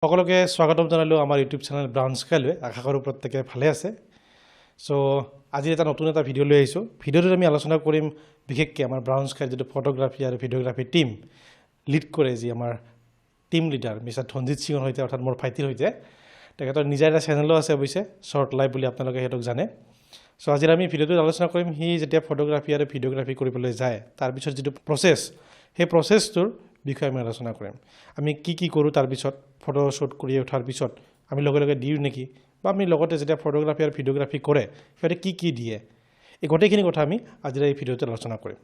সকলোকে স্বাগতম জনালোঁ আমাৰ ইউটিউব চেনেল ব্ৰাউন স্কাইলৈ। আশা কৰোঁ প্ৰত্যেকে ভালে আছে। চ' আজি এটা নতুন এটা ভিডিঅ' লৈ আহিছোঁ। ভিডিঅ'টোত আমি আলোচনা কৰিম বিশেষকৈ আমাৰ ব্ৰাউন স্কাইৰ যিটো ফটোগ্ৰাফী আৰু ভিডিঅ'গ্ৰাফী টীম লিড কৰে, যি আমাৰ টীম লিডাৰ মিষ্টাৰ ধনজিৎ সিঙৰ সৈতে, অৰ্থাৎ মোৰ ভাইটিৰ সৈতে। তেখেতৰ নিজা এটা চেনেলো আছে অৱশ্যে, শ্বৰ্ট লাইফ বুলি, আপোনালোকে সিহঁতক জানে। চ' আজিৰ আমি ভিডিঅ'টোত আলোচনা কৰিম, সি যেতিয়া ফটোগ্ৰাফী আৰু ভিডিঅ'গ্ৰাফী কৰিবলৈ যায়, তাৰপিছত যিটো প্ৰচেছ, সেই প্ৰচেছটোৰ বিষয়ে আমি আলোচনা কৰিম। আমি কি কি কৰোঁ তাৰপিছত, ফটো শ্বুট কৰি উঠাৰ পিছত আমি লগে লগে দিওঁ নেকি, বা আমি লগতে যেতিয়া ফটোগ্ৰাফী আৰু ভিডিঅ'গ্ৰাফী কৰে, সিহঁতে কি কি দিয়ে, এই গোটেইখিনি কথা আমি আজিৰ এই ভিডিঅ'টোত আলোচনা কৰিম।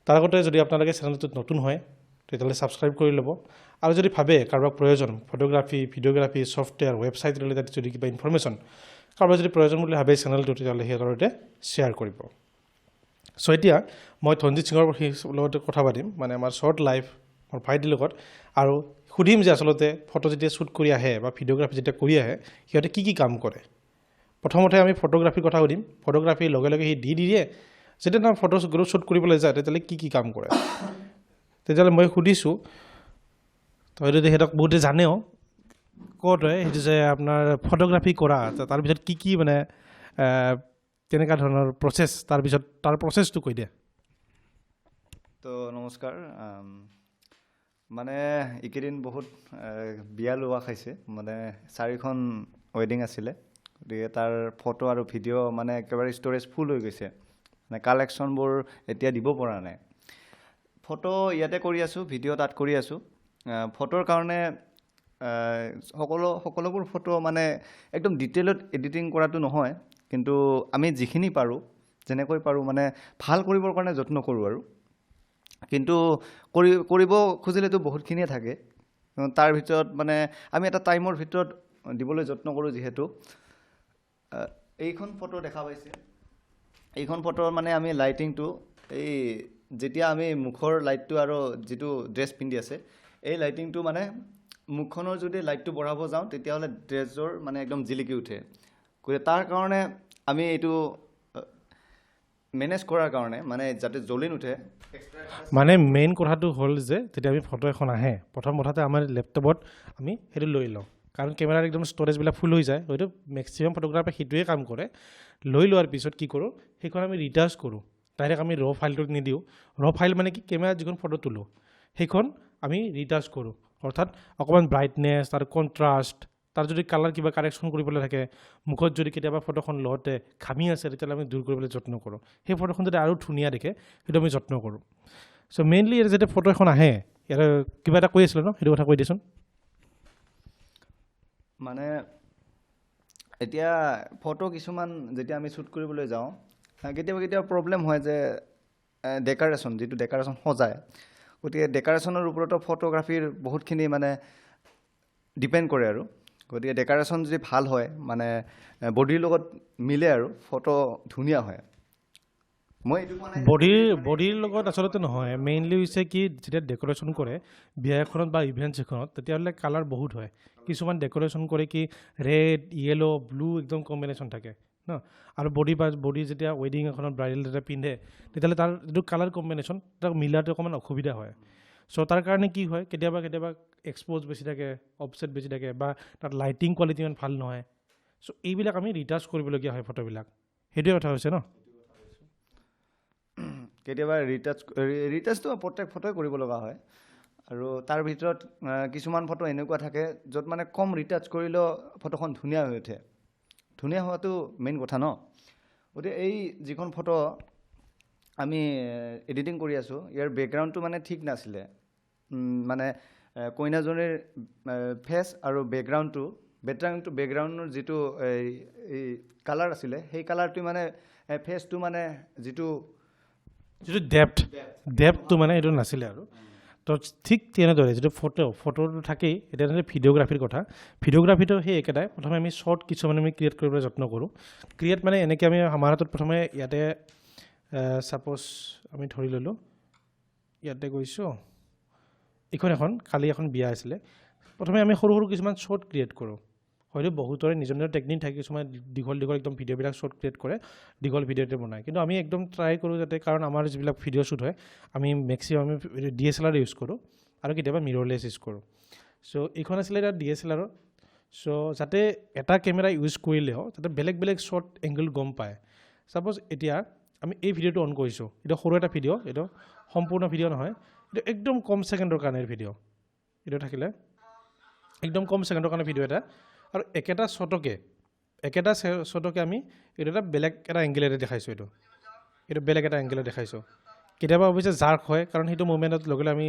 তাৰ আগতে যদি আপোনালোকে চেনেলটোত নতুন হয়, তেতিয়াহ'লে ছাবস্ক্ৰাইব কৰি ল'ব আৰু যদি ভাবে কাৰোবাক প্ৰয়োজন photography, videography, software, website related যদি কিবা ইনফৰমেশ্যন কাৰোবাৰ যদি প্ৰয়োজন বুলি ভাবে চেনেলটো, তেতিয়াহ'লে সিহঁতৰ সৈতে শ্বেয়াৰ কৰিব। চ' এতিয়া মই ধনজিৎ সিঙৰ লগত কথা পাতিম, মানে আমাৰ শ্বৰ্ট লাইফ মোৰ ভাইটিৰ লগত, আৰু সুধিম যে আচলতে ফটো যেতিয়া শ্বুট কৰি আহে বা ভিডিঅ'গ্ৰাফী যেতিয়া কৰি আহে, সিহঁতে কি কি কাম কৰে। প্ৰথমতে আমি ফটোগ্ৰাফীৰ কথা সুধিম। ফটোগ্ৰাফীৰ লগে লগে সি দি দিয়ে, যেতিয়া তেওঁ ফটো গ্ৰুপ শ্বুট কৰিবলৈ যায়, তেতিয়াহ'লে কি কি কাম কৰে। তেতিয়াহ'লে মই সুধিছোঁ, তো হয়তো তেখেতক বহুতে জানেও, ক'ত হয় সেইটো যে আপোনাৰ ফটোগ্ৰাফী কৰা, তাৰপিছত কি কি মানে কেনেকুৱা ধৰণৰ প্ৰচেছ, তাৰপিছত তাৰ প্ৰচেছটো কৈ দিয়া। তো নমস্কাৰ। মানে এইকেইদিন বহুত বিয়া লোৱা খাইছে, মানে চাৰিখন ৱেডিং আছিলে। গতিকে তাৰ ফটো আৰু ভিডিঅ' মানে একেবাৰে ষ্ট'ৰেজ ফুল হৈ গৈছে, মানে কালেকশ্যনবোৰ এতিয়া দিব পৰা নাই। ফটো ইয়াতে কৰি আছোঁ, ভিডিঅ' তাত কৰি আছোঁ। ফটোৰ কাৰণে সকলোবোৰ ফটো মানে একদম ডিটেইলত এডিটিং কৰাটো নহয়, কিন্তু আমি যিখিনি পাৰোঁ, যেনেকৈ পাৰোঁ, মানে ভাল কৰিবৰ কাৰণে যত্ন কৰোঁ আৰু। কিন্তু কৰিব খুজিলেতো বহুতখিনিয়ে থাকে। তাৰ ভিতৰত মানে আমি এটা টাইমৰ ভিতৰত দিবলৈ যত্ন কৰোঁ। যিহেতু এইখন ফটো দেখা পাইছে, এইখন ফটোৰ মানে আমি লাইটিংটো, এই যেতিয়া আমি মুখৰ লাইটটো আৰু যিটো ড্ৰেছ পিন্ধি আছে, এই লাইটিংটো, মানে মুখখনৰ যদি লাইটটো বঢ়াব যাওঁ, তেতিয়াহ'লে ড্ৰেছযোৰ মানে একদম জিলিকি উঠে। গতিকে তাৰ কাৰণে আমি এইটো মেনেজ কৰাৰ কাৰণে, মানে যাতে জ্বলি নুঠে। মানে মেইন কথাটো হ'ল যে যেতিয়া আমি ফটো এখন আহে, প্ৰথম কথাতে আমাৰ লেপটপত আমি সেইটো লৈ লওঁ, কাৰণ কেমেৰাৰ একদম ষ্ট'ৰেজবিলাক ফুল হৈ যায়। হয়তো মেক্সিমাম ফটোগ্ৰাফাৰ সেইটোৱে কাম কৰে। লৈ লোৱাৰ পিছত কি কৰোঁ, সেইখন আমি ৰিটাচ কৰোঁ। ডাইৰেক্ট আমি ৰ ফাইলটোত নিদিওঁ। ৰ ফাইল মানে কি, কেমেৰাত যিখন ফটো তোলোঁ, সেইখন আমি ৰিটাচ কৰোঁ, অৰ্থাৎ অকণমান ব্ৰাইটনেছ, তাৰ কণ্ট্ৰাষ্ট, তাৰ যদি কালাৰ কিবা কাৰেকশ্যন কৰিবলৈ থাকে, মুখত যদি কেতিয়াবা ফটোখন লওঁতে ঘামি আছে, তেতিয়াহ'লে আমি দূৰ কৰিবলৈ যত্ন কৰোঁ। সেই ফটোখন যাতে আৰু ধুনীয়া দেখে, সেইটো আমি যত্ন কৰোঁ। চ' মেইনলি ইয়াতে যেতিয়া ফটো এখন আহে, ইয়াতে কিবা এটা কৈ আছিলে ন, সেইটো কথা কৈ দিয়াচোন। মানে এতিয়া ফটো কিছুমান যেতিয়া আমি শ্বুট কৰিবলৈ যাওঁ, কেতিয়াবা কেতিয়াবা প্ৰব্লেম হয় যে ডেকাৰেশ্যন, যিটো ডেকাৰেশ্যন সজায়, গতিকে ডেকাৰেশ্যনৰ ওপৰতো ফটোগ্ৰাফীৰ বহুতখিনি মানে ডিপেণ্ড কৰে আৰু। গতিকে ডেকাৰেশ্যন যদি ভাল হয়, মানে বডিৰ লগত মিলে আৰু ফটো ধুনীয়া হয়। মই এইটো কোৱা নাই। বডিৰ লগত আচলতে নহয়, মেইনলি হৈছে কি, যেতিয়া ডেক'ৰেশ্যন কৰে বিয়া এখনত বা ইভেণ্টছ এখনত, তেতিয়াহ'লে কালাৰ বহুত হয়। কিছুমান ডেক'ৰেশ্যন কৰে কি, ৰেড, য়েল্ল', ব্লু একদম কম্বিনেশ্যন থাকে ন, আৰু বডি বা বডি যেতিয়া ৱেডিং এখনত ব্ৰাইডেল যেতিয়া পিন্ধে, তেতিয়াহ'লে তাৰ যিটো কালাৰ কম্বিনেশ্যন, তাক মিলাটো অকণমান অসুবিধা হয়। চ' তাৰ কাৰণে কি হয়, কেতিয়াবা কেতিয়াবা এক্সপ'জ বেছি থাকে, অফছেট বেছি থাকে বা তাত লাইটিং কোৱালিটি ইমান ভাল নহয়। চ' এইবিলাক আমি ৰিটাচ কৰিবলগীয়া হয় ফটোবিলাক। সেইটোৱে কথা হৈছে ন? কেতিয়াবা ৰিটাচটো প্ৰত্যেক ফটোৱে কৰিব লগা হয় আৰু তাৰ ভিতৰত কিছুমান ফটো এনেকুৱা থাকে য'ত মানে কম ৰিটাচ কৰিলেও ফটোখন ধুনীয়া হৈ উঠে। ধুনীয়া হোৱাটো মেইন কথা ন। গতিকে এই যিখন ফটো আমি এডিটিং কৰি আছোঁ, ইয়াৰ বেকগ্ৰাউণ্ডটো মানে ঠিক নাছিলে। মানে কইনাজনীৰ ফেচ আৰু বেকগ্ৰাউণ্ডৰ যিটো এই কালাৰ আছিলে, সেই কালাৰটো মানে ফেচটো মানে যিটো যিটো ডেপথটো মানে এইটো নাছিলে আৰু। তো ঠিক তেনেদৰে যিটো ফটোটো থাকেই। এতিয়া তেনেদৰে ভিডিঅ'গ্ৰাফীৰ কথা, ভিডিঅ'গ্ৰাফীটো সেই একেটাই। প্ৰথমে আমি শ্বৰ্ট কিছুমান আমি ক্ৰিয়েট কৰিবলৈ যত্ন কৰোঁ। ক্ৰিয়েট মানে এনেকৈ আমি আমাৰ হাতত প্ৰথমে ইয়াতে ছাপ'জ আমি ধৰি ল'লোঁ, ইয়াতে গৈছোঁ, এইখন এখন কালি এখন বিয়া আছিলে। প্ৰথমে আমি সৰু সৰু কিছুমান শ্বৰ্ট ক্ৰিয়েট কৰোঁ। হয়তো বহুতৰে নিজৰ নিজৰ টেকনিক থাকে, কিছুমান দীঘল দীঘল একদম ভিডিঅ'বিলাক শ্বৰ্ট ক্ৰিয়েট কৰে, দীঘল ভিডিঅ'তে বনায়। কিন্তু আমি একদম ট্ৰাই কৰোঁ যাতে, কাৰণ আমাৰ যিবিলাক ভিডিঅ' শ্বুট হয়, আমি মেক্সিমাম আমি ডিএছএলআৰ ইউজ কৰোঁ আৰু কেতিয়াবা মিৰৰলেছ ইউজ কৰোঁ। চ' এইখন আছিলে এটা DSLRৰ। চ' যাতে এটা কেমেৰা ইউজ কৰিলেও যাতে বেলেগ বেলেগ শ্বট এংগল গম পায়। ছাপ'জ এতিয়া আমি এই ভিডিঅ'টো অন কৰিছোঁ, এইটো সৰু এটা ভিডিঅ', এইটো সম্পূৰ্ণ ভিডিঅ' নহয়, এইটো একদম কম ছেকেণ্ডৰ কাৰণে ভিডিঅ'। এইটো থাকিলে একদম কম ছেকেণ্ডৰ কাৰণে ভিডিঅ' এটা, আৰু একেটা শ্বটকে আমি এইটো এটা বেলেগ এটা এংগেলেৰে দেখাইছোঁ। এইটো বেলেগ এটা এংগেলে দেখাইছোঁ। কেতিয়াবা অৱশ্যে জাৰ্ক হয়, কাৰণ সেইটো মুভমেণ্টত লগে লগে আমি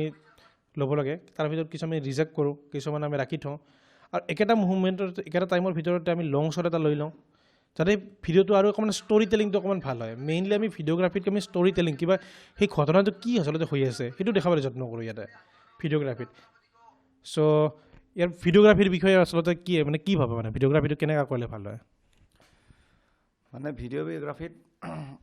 ল'ব লাগে। তাৰ ভিতৰত কিছুমান আমি ৰিজেক্ট কৰোঁ, কিছুমান আমি ৰাখি থওঁ, আৰু একেটা মুভমেণ্টত, একেটা টাইমৰ ভিতৰতে আমি লং শ্বট এটা লৈ লওঁ, যাতে ভিডিঅ'টো আৰু অকণমান ষ্টৰি টেলিংটো অকণমান ভাল হয়। মেইনলি আমি ভিডিঅ'গ্ৰাফীত আমি ষ্টৰি টেলিং, কিবা সেই ঘটনাটো কি আচলতে হৈ আছে, সেইটো দেখাবলৈ যত্ন কৰোঁ ইয়াতে ভিডিঅ'গ্ৰাফীত। চ' ইয়াৰ ভিডিঅ'গ্ৰাফীৰ বিষয়ে আচলতে কি, মানে কি ভাবে, মানে ভিডিঅ'গ্ৰাফীটো কেনেকুৱা কৰিলে ভাল হয়? মানে ভিডিঅ'গ্ৰাফীত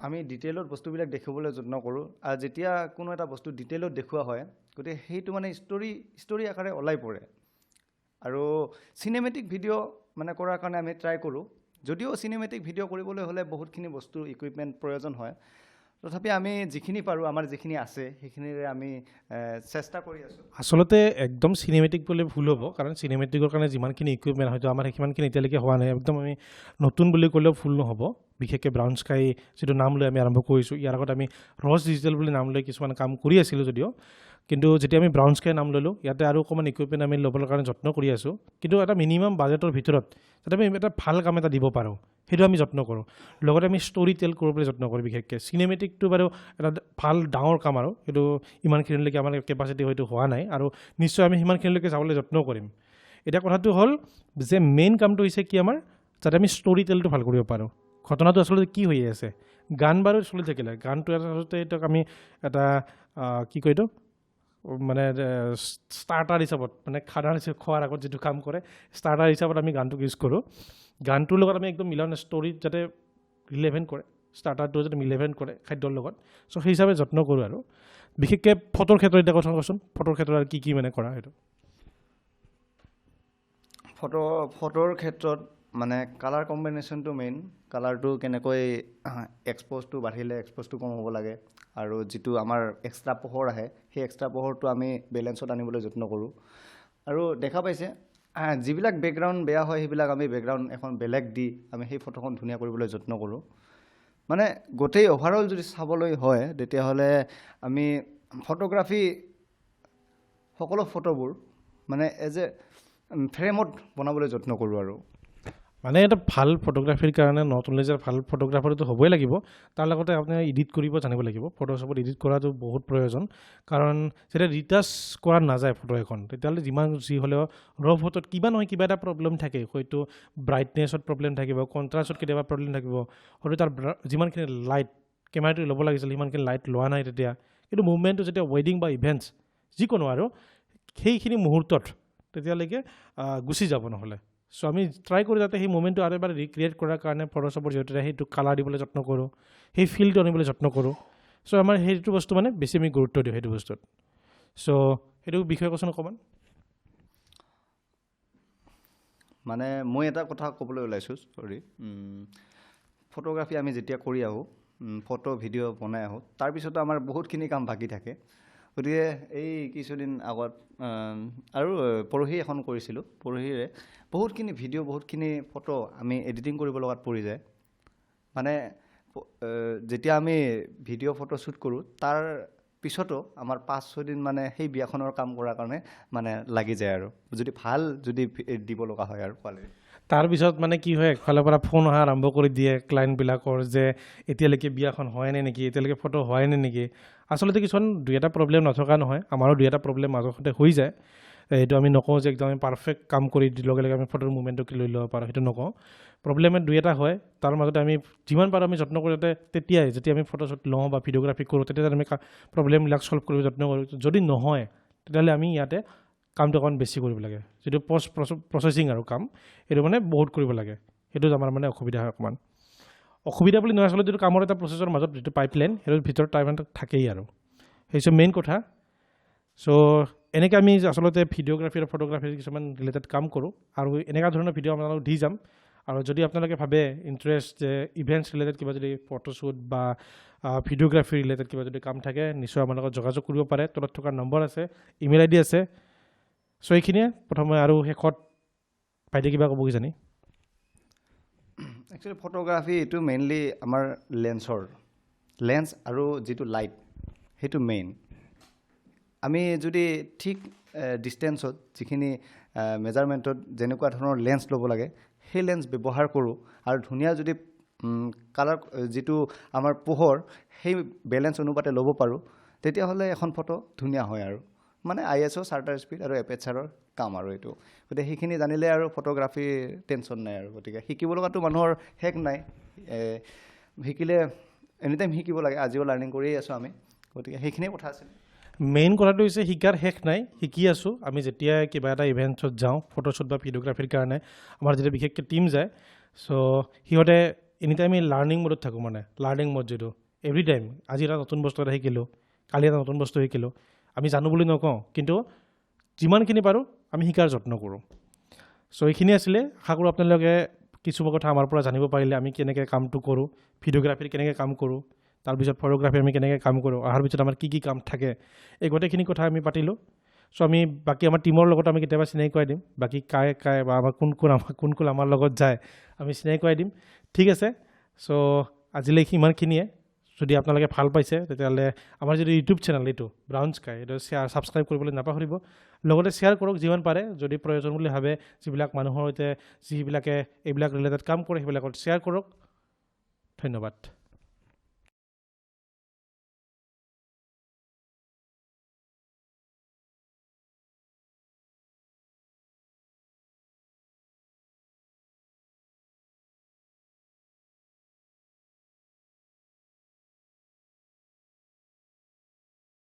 আমি ডিটেইলত বস্তুবিলাক দেখিবলৈ যত্ন কৰোঁ, আৰু যেতিয়া কোনো এটা বস্তু ডিটেইলত দেখুওৱা হয়, গতিকে সেইটো মানে ষ্টৰি ষ্টৰি আকাৰে ওলাই পৰে। আৰু চিনেমেটিক ভিডিঅ' মানে কৰাৰ কাৰণে আমি ট্ৰাই কৰোঁ। যদিও চিনেমেটিক ভিডিঅ' কৰিবলৈ হ'লে বহুতখিনি বস্তু, ইকুইপমেণ্ট প্ৰয়োজন হয়, তথাপি আমি যিখিনি পাৰোঁ, আমাৰ যিখিনি আছে, সেইখিনিৰে আমি চেষ্টা কৰি আছোঁ। আচলতে একদম চিনেমেটিক বুলি ভুল হ'ব, কাৰণ চিনেমেটিকৰ কাৰণে যিমানখিনি ইকুইপমেণ্ট, হয়তো আমাৰ সিমানখিনি এতিয়ালৈকে হোৱা নাই। একদম আমি নতুন বুলি ক'লেও ভুল নহ'ব। বিশেষকৈ ব্ৰাউন স্কাই যিটো নাম লৈ আমি আৰম্ভ কৰিছোঁ, ইয়াৰ আগত আমি ৰছ ডিজিটেল বুলি নাম লৈ কিছুমান কাম কৰি আছিলোঁ যদিও, কিন্তু যেতিয়া আমি ব্ৰাউন স্কাই নাম ল'লোঁ, ইয়াতে আৰু অকণমান ইকুইপমেণ্ট আমি ল'বলৈ কাৰণে যত্ন কৰি আছোঁ। কিন্তু এটা মিনিমাম বাজেটৰ ভিতৰত যাতে আমি এটা ভাল কাম এটা দিব পাৰোঁ, সেইটো আমি যত্ন কৰোঁ। লগতে আমি ষ্টৰি টেল কৰিবলৈ যত্ন কৰোঁ বিশেষকৈ। চিনেমেটিকটো বাৰু এটা ভাল ডাঙৰ কাম, আৰু সেইটো ইমানখিনিলৈকে আমাৰ কেপাচিটি হয়তো হোৱা নাই, আৰু নিশ্চয় আমি সিমানখিনিলৈকে যাবলৈ যত্ন কৰিম। এতিয়া কথাটো হ'ল যে মেইন কামটো হৈছে কি আমাৰ, যাতে আমি ষ্টৰি টেলটো ভাল কৰিব পাৰোঁ, ঘটনাটো আচলতে কি হৈ আছে। গান বাৰু চলি থাকিলে, গানটো আচলতে এইটোক আমি এটা কি কয় এইটো, মানে ষ্টাৰ্টাৰ হিচাপত, মানে খানাৰ হিচাপ খোৱাৰ আগত যিটো কাম কৰে, ষ্টাৰ্টাৰ হিচাপত আমি গানটোক ইউজ কৰোঁ। গানটোৰ লগত আমি একদম মিলাওঁ, ষ্টৰিত যাতে ৰিলেভেণ্ট কৰে, ষ্টাৰ্টাৰটো যাতে ৰিলেভেণ্ট কৰে খাদ্যৰ লগত। চ' সেই হিচাপে যত্ন কৰোঁ। আৰু বিশেষকৈ ফটোৰ ক্ষেত্ৰত এতিয়া কথা কচোন, ফটোৰ ক্ষেত্ৰত আৰু কি কি মানে কৰা সেইটো? ফটোৰ ক্ষেত্ৰত মানে কালাৰ কম্বিনেশ্যনটো মেইন। কালাৰটো কেনেকৈ, এক্সপ'জটো বাঢ়িলে এক্সপ'জটো কম হ'ব লাগে, আৰু যিটো আমাৰ এক্সট্ৰা পোহৰ আহে, সেই এক্সট্ৰা পোহৰটো আমি বেলেঞ্চত আনিবলৈ যত্ন কৰোঁ। আৰু দেখা পাইছে, যিবিলাক বেকগ্ৰাউণ্ড বেয়া হয়, সেইবিলাক আমি বেকগ্ৰাউণ্ড এখন বেলেগ দি আমি সেই ফটোখন ধুনীয়া কৰিবলৈ যত্ন কৰোঁ। মানে গোটেই অভাৰঅল যদি চাবলৈ হয়, তেতিয়াহ'লে আমি ফটোগ্ৰাফী সকলো ফটোবোৰ মানে এজ এ ফ্ৰেমত বনাবলৈ যত্ন কৰোঁ আৰু। মানে এটা ভাল ফটোগ্ৰাফীৰ কাৰণে not only যে ভাল ফটোগ্ৰাফাৰটো হ'বই লাগিব, তাৰ লগতে আপুনি এডিট কৰিব জানিব লাগিব। ফটোশ্বপত এডিট কৰাটো বহুত প্ৰয়োজন, কাৰণ যেতিয়া ৰিটাচ কৰা নাযায় ফটো এখন, তেতিয়াহ'লে যিমান যি হ'লেও ৰ ফটোত কিবা নহয় কিবা এটা প্ৰব্লেম থাকে। হয়তো ব্ৰাইটনেছত প্ৰব্লেম থাকিব, কণ্ট্ৰাষ্টত কেতিয়াবা প্ৰব্লেম থাকিব, হয়তো তাৰ যিমানখিনি লাইট কেমেৰাটো ল'ব লাগিছিল, সিমানখিনি লাইট লোৱা নাই তেতিয়া। কিন্তু মুভমেণ্টটো যেতিয়া ৱেডিং বা ইভেণ্টছ যিকোনো আৰু সেইখিনি মুহূৰ্তত তেতিয়ালৈকে গুচি যাব নহ'লে। চ' আমি ট্ৰাই কৰোঁ যাতে সেই মুমেণ্টটো আৰু এবাৰ ৰিক্ৰিয়েট কৰাৰ কাৰণে ফটোশ্বপৰ জৰিয়তে সেইটো কালাৰ দিবলৈ যত্ন কৰোঁ, সেই ফিলটো আনিবলৈ যত্ন কৰোঁ। চ' আমাৰ সেইটো বস্তু মানে বেছি আমি গুৰুত্ব দিওঁ সেইটো বস্তুত। চ' সেইটো বিষয়ে কচোন অকণমান। মানে মই এটা কথা ক'বলৈ ওলাইছোঁ, চৰি। ফটোগ্ৰাফী আমি যেতিয়া কৰি আহোঁ, ফটো ভিডিঅ' বনাই আহোঁ, তাৰপিছতো আমাৰ বহুতখিনি কাম বাকী থাকে। গতিকে এই কিছুদিন আগত আৰু পৰহি এখন কৰিছিলোঁ, পৰহিৰে বহুতখিনি ভিডিঅ', বহুতখিনি ফটো আমি এডিটিং কৰিব লগাত পৰি যায়। মানে যেতিয়া আমি ভিডিঅ' ফটো শ্বুট কৰোঁ, তাৰ পিছতো আমাৰ 5-6 দিন মানে সেই বিয়াখনৰ কাম কৰাৰ কাৰণে মানে লাগি যায়, আৰু যদি ভাল যদি দিব লগা হয় আৰু কোৱালিটি। তাৰপিছত মানে কি হয়, একফালৰ পৰা ফোন অহা আৰম্ভ কৰি দিয়ে ক্লায়েণ্টবিলাকৰ যে এতিয়ালৈকে বিয়াখন হোৱাই নাই নেকি, এতিয়ালৈকে ফটো হোৱাই নাই নেকি। আচলতে কিছুমান দুই এটা প্ৰব্লেম নথকা নহয়, আমাৰো দুই এটা প্ৰব্লেম মাজতে হৈ যায়। এইটো আমি নকওঁ যে একদম আমি পাৰফেক্ট কাম কৰি লগে লগে আমি ফটোৰ মুভমেণ্টটো লৈ ল'ব পাৰোঁ, সেইটো নকওঁ। প্ৰব্লেমে দুই এটা হয়, তাৰ মাজতে আমি যিমান পাৰোঁ আমি যত্ন কৰোঁ যাতে তেতিয়াই যেতিয়া আমি ফটোশ্বুট লওঁ বা ভিডিঅ'গ্ৰাফী কৰোঁ, তেতিয়া আমি প্ৰব্লেমবিলাক ছল্ভ কৰিব যত্ন কৰোঁ। যদি নহয়, তেতিয়াহ'লে আমি ইয়াতে কামটো অকণমান বেছি কৰিব লাগে, যিটো পষ্ট প্ৰচেছিং আৰু কাম, সেইটো মানে বহুত কৰিব লাগে। সেইটোত আমাৰ মানে অসুবিধা হয় অকণমান। অসুবিধা বুলি নহয়, আচলতে যিটো কামৰ এটা প্ৰচেছৰ মাজত যিটো পাইপলাইন, সেইটোৰ ভিতৰত টাইম এটা থাকেই আৰু সেইটো মেইন কথা। চ' এনেকৈ আমি আচলতে ভিডিঅ'গ্ৰাফী আৰু ফটোগ্ৰাফীৰ কিছুমান ৰিলেটেড কাম কৰোঁ, আৰু এনেকুৱা ধৰণৰ ভিডিঅ' আপোনালোকক দি যাম। আৰু যদি আপোনালোকে ভাবে ইণ্টাৰেষ্ট যে ইভেণ্টছ ৰিলেটেড কিবা যদি ফটোশ্বুট বা ভিডিঅ'গ্ৰাফী ৰিলেটেড কিবা যদি কাম থাকে, নিশ্চয় আমাৰ লগত যোগাযোগ কৰিব পাৰে। তলত থকা নম্বৰ আছে, ইমেইল আইডি আছে। চ' এইখিনিয়ে প্ৰথমে। আৰু শেষত ভাইটি কিবা ক'ব কিজানি। একচুৱেলি ফটোগ্ৰাফী এইটো মেইনলি আমাৰ লেন্স আৰু যিটো লাইট, সেইটো মেইন। আমি যদি ঠিক ডিষ্টেঞ্চত যিখিনি মেজাৰমেণ্টত যেনেকুৱা ধৰণৰ লেন্স ল'ব লাগে, সেই লেন্স ব্যৱহাৰ কৰোঁ আৰু ধুনীয়া যদি কালাৰ, যিটো আমাৰ পোহৰ, সেই বেলেঞ্চ অনুপাতে ল'ব পাৰোঁ, তেতিয়াহ'লে এখন ফটো ধুনীয়া হয়। আৰু মানে আইএছঅ', চাটাৰ স্পীড আৰু এপেচাৰৰ কাম আৰু এইটো। গতিকে সেইখিনি জানিলে আৰু ফটোগ্ৰাফীৰ টেনশ্যন নাই আৰু। গতিকে শিকিব লগাটো মানুহৰ শেষ নাই। শিকিলে এনি টাইম শিকিব লাগে। আজিও লাৰ্ণিং কৰিয়ে আছোঁ আমি। গতিকে সেইখিনিয়ে কথা আছিল। মেইন কথাটো হৈছে, শিকাৰ শেষ নাই, শিকি আছোঁ আমি। যেতিয়া কিবা এটা ইভেণ্টছত যাওঁ, ফটোশ্বুট বা ভিডিঅ'গ্ৰাফীৰ কাৰণে আমাৰ যেতিয়া বিশেষকৈ টীম যায়, চ' সিহঁতে এনি টাইম আমি লাৰ্ণিং মোডত থাকোঁ, মানে লাৰ্ণিং মোড যিটো এভৰি টাইম। আজি এটা নতুন বস্তু এটা শিকিলোঁ, কালি এটা নতুন বস্তু শিকিলোঁ। আমি জানো বুলি নকওঁ, কিন্তু যিমানখিনি পাৰোঁ আমি শিকাৰ যত্ন কৰোঁ। চ' এইখিনি আছিলে। আশা কৰোঁ আপোনালোকে কিছু কথা আমাৰ পৰা জানিব পাৰিলে, আমি কেনেকৈ কামটো কৰোঁ, ভিডিঅ'গ্ৰাফীৰ কেনেকৈ কাম কৰোঁ, তাৰপিছত ফটোগ্ৰাফী আমি কেনেকৈ কাম কৰোঁ, অহাৰ পিছত আমাৰ কি কি কাম থাকে, এই গোটেইখিনি কথা আমি পাতিলোঁ। চ' আমি বাকী আমাৰ টীমৰ লগত আমি কেতিয়াবা চিনাকি কৰাই দিম। বাকী কাই কাই বা আমাৰ কোন কোন আমাৰ লগত যায়, আমি চিনাকি কৰাই দিম। ঠিক আছে, চ' আজিলৈ সিমানখিনিয়ে। যদি আপোনালোকে ভাল পাইছে, তেতিয়াহ'লে আমাৰ যিটো ইউটিউব চেনেল এইটো ব্ৰাউন স্কাই, এইটো শ্বেয়াৰ, ছাবস্ক্ৰাইব কৰিবলৈ নাপাহৰিব। লগতে শ্বেয়াৰ কৰক যিমান পাৰে। যদি প্ৰয়োজন বুলি ভাবে, যিবিলাক মানুহৰ সৈতে, যিবিলাকে এইবিলাক ৰিলেটেড কাম কৰে, সেইবিলাকত শ্বেয়াৰ কৰক। ধন্যবাদ।